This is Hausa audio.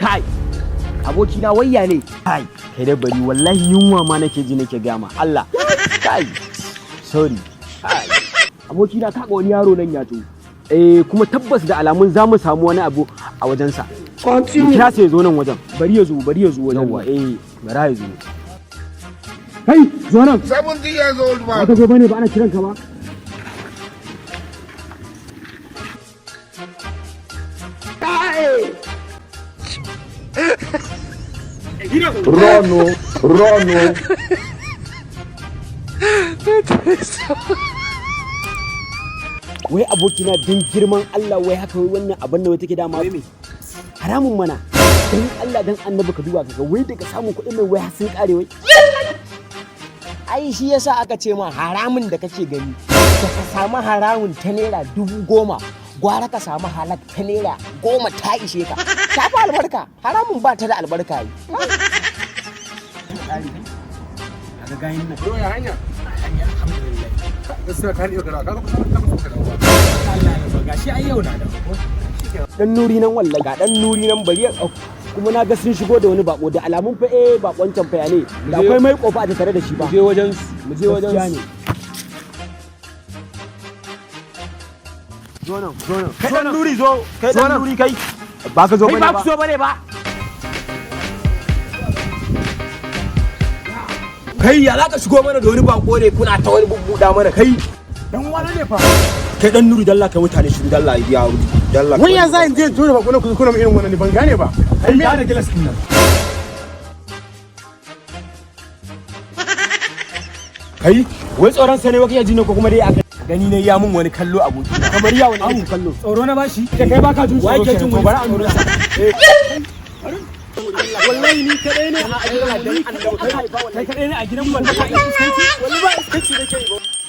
Kai, abokina, wayya ne? Kai, kai da bari, wallahi yunwa ma nake ji, nake gama Allah. Kai, sorry. Kai. Abokina, kaga wani yaro nan ya to. Eh, kuma tabbas da alamun za mu samu wani abu a wajensa. Mu kira sai ya zo nan wajen. Bari ya zo, bari ya zo wajen. Yawwa, eh, bara ya zo. Kai, zo nan. 70 years old Ba man. ka zo bane ba, ana kiran ka ba. Run, oh, run, oh. Wai abokina, don girman Allah, wai haka, wai wannan abin da wai take dama haramun mana? Dan Allah dan Annabi, ka duba kaga, wai daga samun kuɗin nan, wai har sun kare wai. Ai shi yasa aka ce ma haramun da kake gani, da ka samu haramun ta ₦10,000, gwara ka samu halak ta ₦10 ta ishe ka, ta fi albarka. Haramun ba ta da albarka yi. Kaga gayin nan. Bro, ya hanya? Gaskiya ka iya kara, ka kusa ka kusa ka dawo ba. Allah ya ba, gashi ai yau na da. Dan nuri nan, wallahi Ga dan nuri nan, bari ya kuma na ga sun shigo da wani bako, da alamun fa eh bakon can fa ne da akwai mai kofa a tare da shi ba. Mu je wajen su, mu je wajen Gaskiya su. Ne. Zo nan, zo nan. Kai dan nuri, zo. Kai dan nuri, kai ba ka zo Kai bane ba ba. ku so bane ba. Kai, ya za ka shigo mana da wani bako ne, kuna ta wani bubbuda mana kai? Dan wani ne fa? Kai dan nuri, dalla kai mutane shiru, dalla ya dalla. Wai ya za in je jure ba kuna kuna irin wannan ne, ban gane ba. Ai me da gilas din nan? Kai, wai tsoron sa ne wai kake ji ne, ko kuma dai aka Gani ne ya mun wani kallo, aboki. Kamar ya wani irin kallo? Tsoro na bashi. Da kai baka jin Wai tsoro. ke jin Kenan, wani to bari a nuna. Wallahi ni kadai ne a gidan, dan Annabi. Kai kadai ne a gidan, wallahi. Wallahi ba iskanci nake yi ba.